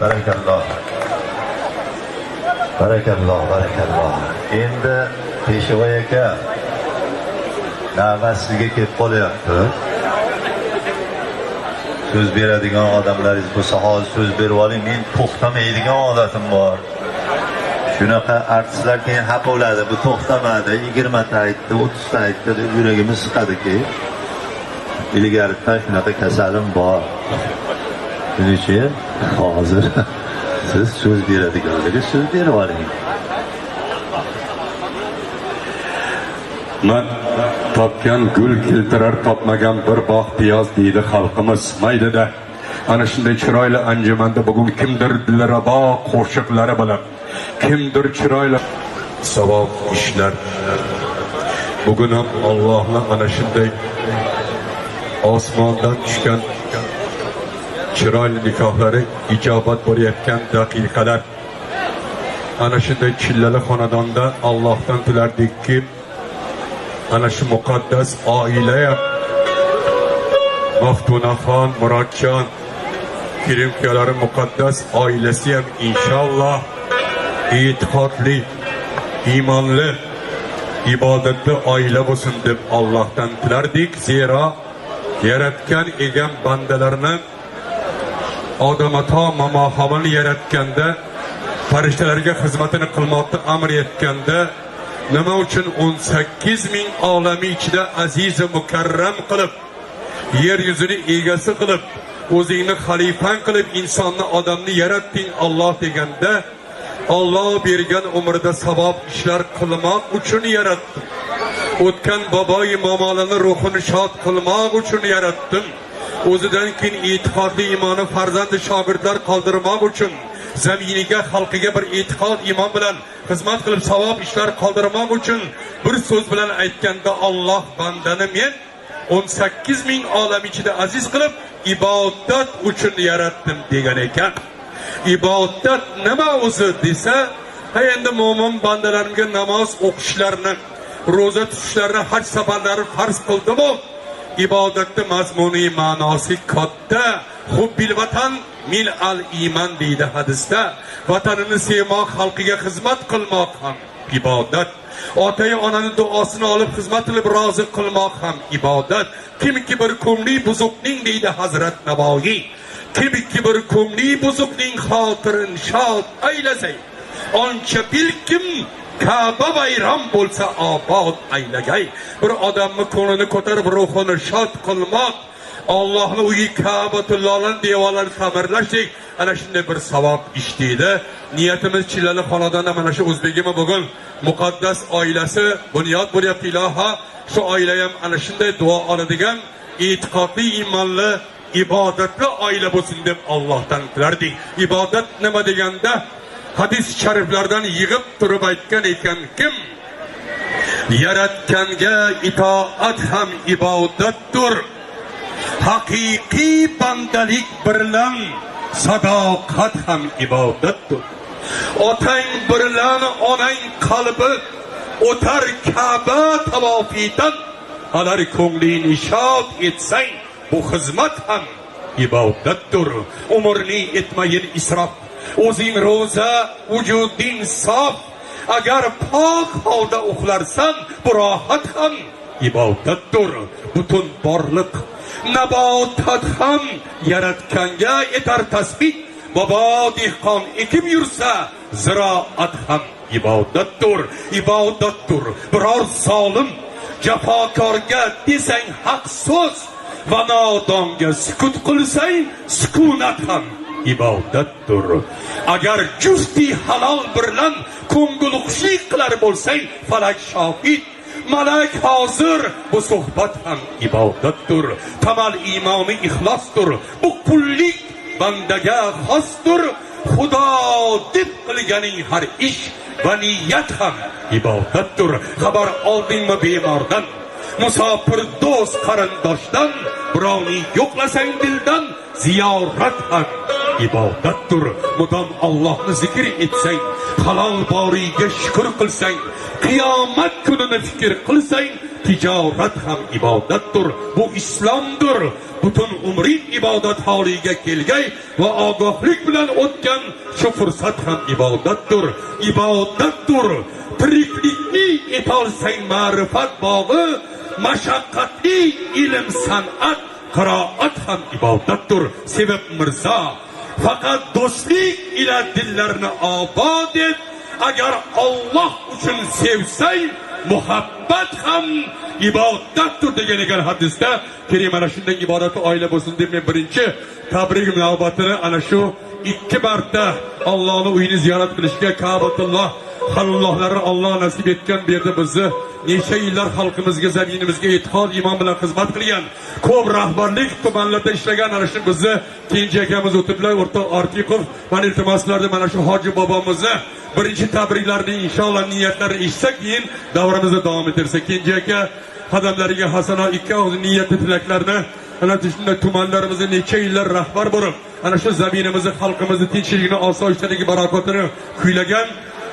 Barakalloh. Barakalloh, barakalloh. Endi Peshvoy aka navbat sizga kelib qolyapti. So'z beradigan odamlaringiz bo'lsa hozir so'z berib oling. Men to'xtamaydigan odatim bor. Shunaqa artistlar keyin xafa bo'ladi, bu to'xtamadi, 20 ta aytdi, 30 ta aytdi deb yuragimiz siqadiki. Ilgaridan shunaqa kasalim bor. Shuning uchun hozir siz so'z beradiganlarga so'z berib oling. Man topgan gul keltirar, topmagan bir bog' piyoz deydi xalqimiz. Maydada ana shunday chiroyli anjumanda bugun kimdir dilrabo qo'shiqlari bilan, kimdir chiroyli savob ishlar. Bugun ham Allohni ana shunday osmondan tushgan chiroyli nikohlari ijobat bo'layotgan daqiqalar. Ana shunday chillali xonadonda Allohdan tilardikki, ana shu muqaddas oila Maftunaxon, Murodjon kelinkalari muqaddas oilasi ham inshaalloh e'tiqodli, iymonli, ibodatli oila bo'lsin deb Allohdan tilardik. Zero yaratgan egam bandalarni Odam ata Momo Havoni yaratganda, farishtalarga xizmatini qilmoqni amr etganda, nima uchun 18 ming olami ichida aziz va mukarram qilib, yer yuzini egasi qilib, o'zingni xalifang qilib insonni, odamni yaratding Alloh deganda, Alloh bergan umrida savob ishlar qilmoq uchun yaratdim. O'tgan boboyi momolarning ruhini shod qilmoq uchun yaratdim. O'zidan keyin e'tiqodli iymoni farzandi shogirdlar qoldirmoq uchun, zaminiga, xalqiga bir e'tiqod iymon bilan xizmat qilib savob ishlar qoldirmoq uchun, bir so'z bilan aytganda Alloh bandani men 18 ming olam ichida aziz qilib ibodat uchun yaratdim degan ekan. Ibodat nima o'zi desa, ha endi mo'min bandalarimga namoz o'qishlarini, ro'za tutishlarini, haj safarlari farz qildim-u. Ibodatni mazmuni ma'nosi katta. Hubbil vatan mil al iymon deydi hadisda. Vatanini sevmoq, xalqiga xizmat qilmoq ham ibodat. Otayu onani duosini olib xizmat qilib rozi qilmoq ham ibodat. Kimki bir ko'ngli buzuqning deydi Hazrat Navoiy, kimki bir ko'ngli buzuqning xotirin shod aylasang, oncha bilkim Ka'ba vayron bo'lsa obod aylagay. Bir odamni ko'nglini ko'tarib ruhini shod qilmoq, Allohning uyi Ka'batullohning devorlarini ta'mirlashdik, ana shunday bir savob ish deydi. Niyatimiz Chillali xonadonda mana shu o'zbegimi bugun muqaddas oilasi bunyod bo'lyapti. Iloha, shu oila ham ana shunday duo oladigan e'tiqodli, iymonli, ibodatli oila bo'lsin deb Allohdan tilardik. Ibodat nima deganda hadis shariflardan yig'ib turib aytgan ekan, kim yaratganga itoat ham ibodatdir, haqiqiy bandalik bilan sadoqat ham ibodatdir. Otang bilan onang qalbi o'tar Ka'ba tavofidan, alar ko'nglingni shod etsang bu xizmat ham ibodatdir. Umrni etmayin isrof, o'zing ro'za, vujuding sof, agar pok holda uxlarsan bu rohat ham ibodatdir. Butun borliq nabotat ham yaratganga etar tasbih, bobo dehqon ekib yursa ziroat ham ibodatdir. Ibodatdir biror zolim jafokorga desang haq so'z va nodonga sukut qilsang sukunat ham ibodatdir. Agar jufti halol bilan ko'ngil xushlik qilar bo'lsang falak shohid, malak hozir, bu suhbat ham ibodatdir. Tamal iymoni ixlosdir, bu qullik bandaga xosdir. Xudo deb qilganing har ish va niyat ham ibodatdir. Xabar oldingmi bemordan, musofir do'st qarindoshdan, birovni yo'qlasang dildan ziyorat ham ibodatdir. Mudom Allohni zikr etsang, halol boriga shukr qilsang, qiyomat kunini fikr qilsang, Tijorat ham ibodatdir. Bu islomdir. Butun umring ibodat holiga kelgay va ogohlik bilan o'tgan shu fursat ham ibodatdir. Ibodatdir. Tiriklikni etolsang ma'rifat bog'i, mashaqqatli ilm san'at, qiroat ham ibodatdir. Sevib Mirzo, faqat do'stlik ila dillarni obod et. Agar Alloh uchun sevsang, muhabbat ham ibodatdir degan ekan hadisda. Keling, mana shunday ibodatli oila bo'lsin deb men birinchi tabrik navbatini ana shu 2 marta Allohning uyini ziyorat qilishga Ka'batulloh xalullohlarni Alloh nasib etgan bu yerda bizni necha yillar xalqimizga, zaminimizga e'tiqod, iymon bilan xizmat qilgan, ko'p rahbarlik tumanlarda ishlagan ana shu bizni Kenja akamiz o'tiblar, o'rtoq Ortiqov. Mana iltimoslarda mana shu hoji bobomizni birinchi tabriklarni inshaalloh niyatlarini eshitsak, keyin davramizni davom ettirsak. Kenja aka qadamlariga hasana, ikki og'iz niyati tilaklarni ana shunday tumanlarimizni necha yillar rahbar bo'lib, ana shu zaminimizni, xalqimizni tinchligini, osoyishtaligi, barakotini kuylagan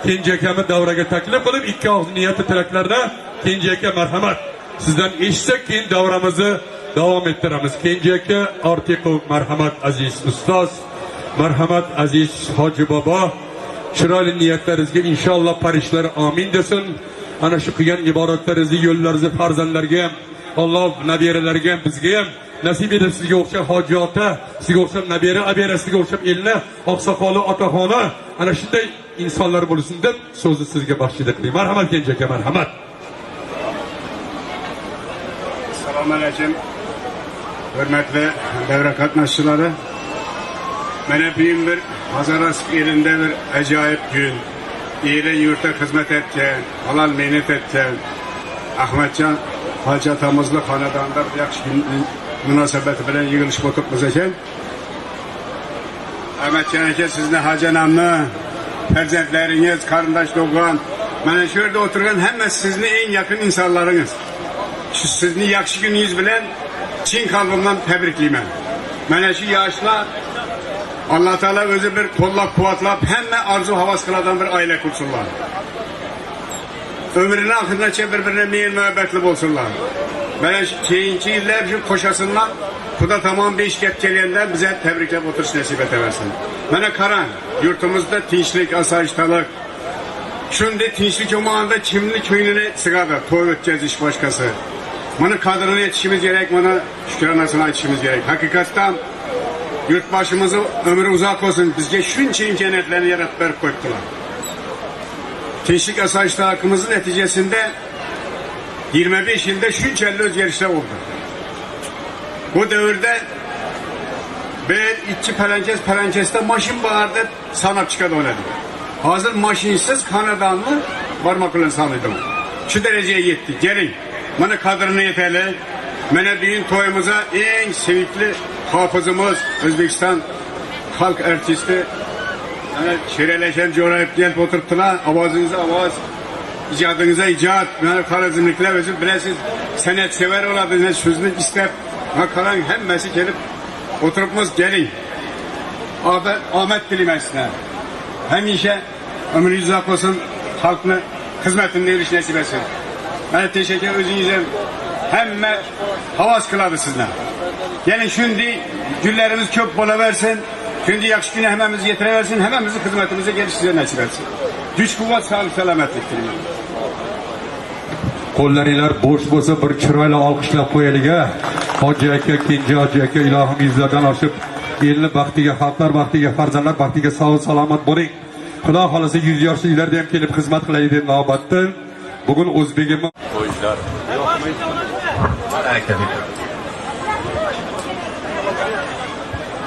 Kenja akamni davraga taklif qilib, ikki og'iz niyati tilaklarni Kenja aka marhamat. Sizdan eshitsak, keyin davramizni davom ettiramiz. Kenja aka Ortiqov marhamat, aziz ustoz, marhamat aziz hoji bobo. Chiroyli niyatlaringizga inshaalloh farishtalar amin desin. Ana shu qilgan ibodatlaringizni, yo'llaringizni farzandlarga ham, Alloh nabiralarga ham, bizga ham nasib etib, sizga o'xshab hoji ota, sizga o'xshab nabira, abira, sizga o'xshab elni oqsoqoli, otaxoni, ana shunday insonlar bo'lsin deb so'zni sizga baxshida qilayman. Marhamat Kenja aka, marhamat. Assalomu alaykum. Hürmetli devre qatnaşçıları. Mana bugün bir Hazarasp elinde bir acayip gün. Ele yurta hizmet etken, halal mehnat etken Ahmetcan Hacı atamızlı xonadonda bir yaxshi gün münasebeti bilan yig'ilishib o'tiribmiz ekan. Ahmetcan aka, sizni hacı anamni, farzandlaringiz, qarindosh tug'an, mana shu yerda o'tirgan hammasi sizni eng yaqin insonlaringiz. Shu sizni yaxshi kuningiz bilan chin qalbimdan tabriklayman. Mana shu yoshlar Alloh taolo o'zi bir qo'llab quvvatlab hamma orzu havas qiladigan bir oila qursinlar. Ömrünün oxirigacha bir-birine mehr muhabbatli bo'lsinlar. Mana shu keyingi yillar shu qo'shasinlar. Xudo tamom 5 gap kelganda biza tabriklab o'tirish nasib etaversin. Mana qarang, yurtimizda tinchlik, osoyishtalik. Shunday tinchlik bo'lmaganda kimni ko'nglini sig'adi, to'y o'tkazish boshqasi. Mana qadrini yetishimiz kerak, mana shukronasini aytishimiz kerak. Haqiqatdan yurtboshimizni ömrü uzoq bo'lsin, bizga shuncha imkoniyatlarni yaratib berib qo'yibdilar. Tinchlik osoyishtaligimizning natijasida 25 yilda shunchalik o'zgarishlar bo'ldi. Bu davrda bir ikki palankes mashin bor deb sanab chiqadi o'yladi. Hozir mashinsiz xonadonni barmoq bilan sanaydi. Shu darajaga yetdik. Keling, mana qadrini yetaylik. Mana bugun to'yimizga eng sevikli hofizimiz, O'zbekiston xalq artisti mana Sherali akam Jo'rayev kelib o'tiribdilar. Ovozingizga ovoz, ijodingizga ijod. Mana xorazmliklar o'zi bilasiz, san'atsevar bo'ladi, so'zni istab, mana qarang, hammasi kelib o'tiribmiz. Keling. Omad tilayman sizlarga. Hamisha umringiz uzoq bo'lsin, xalqni xizmatini erish nasib etsin. Mana teshaka o'zingiz ham hamma havas qiladi sizlar. Ya'ni shunday günlerimiz ko'p bo'laversin, shunday yaxshi kuni hammamiz yetiraversin, hammamizni xizmatimizga kelish sizga nasib etsin. Kuch, quvvat, sog'lik, salomatlik tilayman. Qo'llaringlar bo'sh bo'lsa bir chiroyli olqishlab qo'yaylik a. Hoji aka, Kenja hoji aka, ilohim yuzlardan oshib, elni baxtiga, xalqlar baxtiga, farzandlar baxtiga sog' salomat bo'ling. Xudo xolasa 100 yoshli uylarda ham kelib xizmat qilaylik deb navbatda. Bugun o'zbegim to'ylar yo'qmi?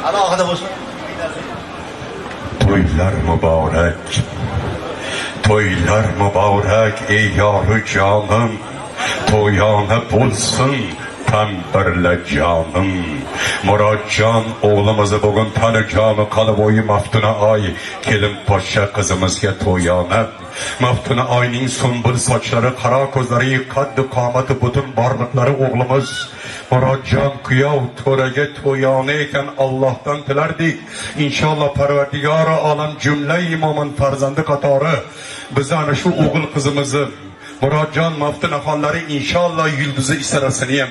Alohida bo'lsin. To'ylar muborak. To'ylar muborak ey yoru jonim. To'yona bo'lsin tan birla jonim. Murodjon o'g'limizni bugun tani joni qalbi bo'yi Maftuna oy kelin poshsha qizimizga to'yona. Maftuna oyning sunbul sochlari, qora ko'zlari, qaddi qomati, butun borliqlari o'g'limiz Murodjon kuyov to'raga to'yona ekan, Allohdan tilardik. Inshaalloh Parvardigori olam jumlai mo'min farzandi qatori bizni ana shu o'g'il qizimizni Murodjon Maftunaxonlari inshaalloh yulduzi isarasini ham,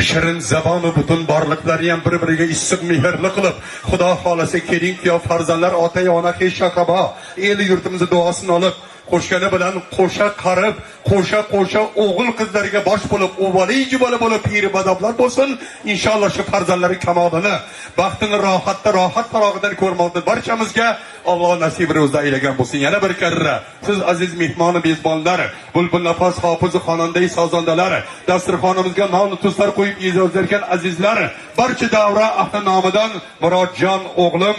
shirin zabonu butun borliqlari ham bir-biriga issiq mehrli qilib, Xudo xolasa kelin kuyov farzandlar, ota-ona, xesh aqrabo, el yurtimizni duosini olib, qo'shgani bilan qo'sha qarib, qo'sha-qo'sha o'g'il qizlarga bosh bo'lib, uvali juvali bo'lib piri badoblar bo'lsin. Inshaalloh shu farzandlari kamolini, baxtini rohatda, rohat farog'idan ko'rmoqni barchamizga Alloh nasib ro'za aylagan bo'lsin. Yana bir karra siz aziz mehmon mezbonlar, bulbul nafas hofiz xonanda sozandalar, dasturxonimizga non tuzlar qo'yib yezayotgan azizlar, barcha davra ahli nomidan Murodjon o'g'lim,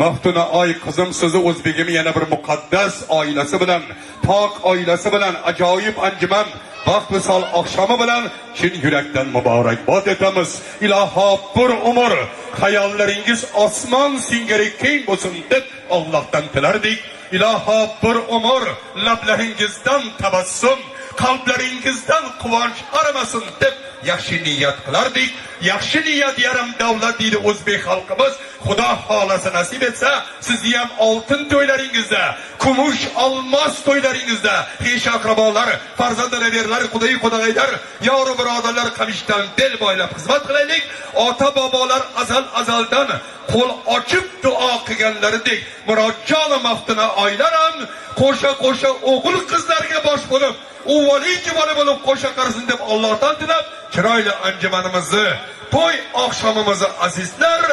Maftuna oy qizim, sizni o'zbegim yana bir muqaddas oilasi bilan, pok oilasi bilan ajoyib anjuman, baxt visol oqshomi bilan chin yurakdan muborakbod etamiz. Iloho bir umr xayollaringiz osmon singari keng bo'lsin deb Allohdan tilardik. Iloho bir umr lablaringizdan tabassum, qalblaringizdan quvonch arimasin deb yaxshi niyat qilardik. Yaxshi niyat yarim davlat deydi o'zbek xalqimiz. Xudo xolasa nasib etsa, sizni ham oltin to'ylaringizda, kumush olmos to'ylaringizda xesh aqrabolar, farzandlar, averlar, xudoy xudog'aylar, yoru birodarlar qamishdan bel boylab xizmat qilaylik. Ota bobolar azal azaldan qo'l ochib duo qilganlaridek Murodjon Maftuna oylar ham qo'sha-qo'sha o'g'il qizlarga bosh bo'lib, uvali juvali bo'lib qo'sha qarisin deb Allohdan tilab, chiroyli anjumanimizni, to'y oqshomimizni azizlar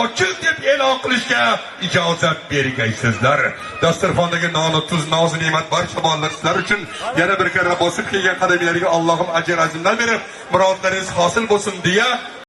ochiq deb e'lon qilishga ijozat bergaysizlar. Dasturxondagi non tuz, noz ne'mat barcha bolalar sizlar uchun yana bir karra bosib kelgan qadamlarga Allohim ajr azimlar berib, murodlaringiz hosil bo'lsin deya.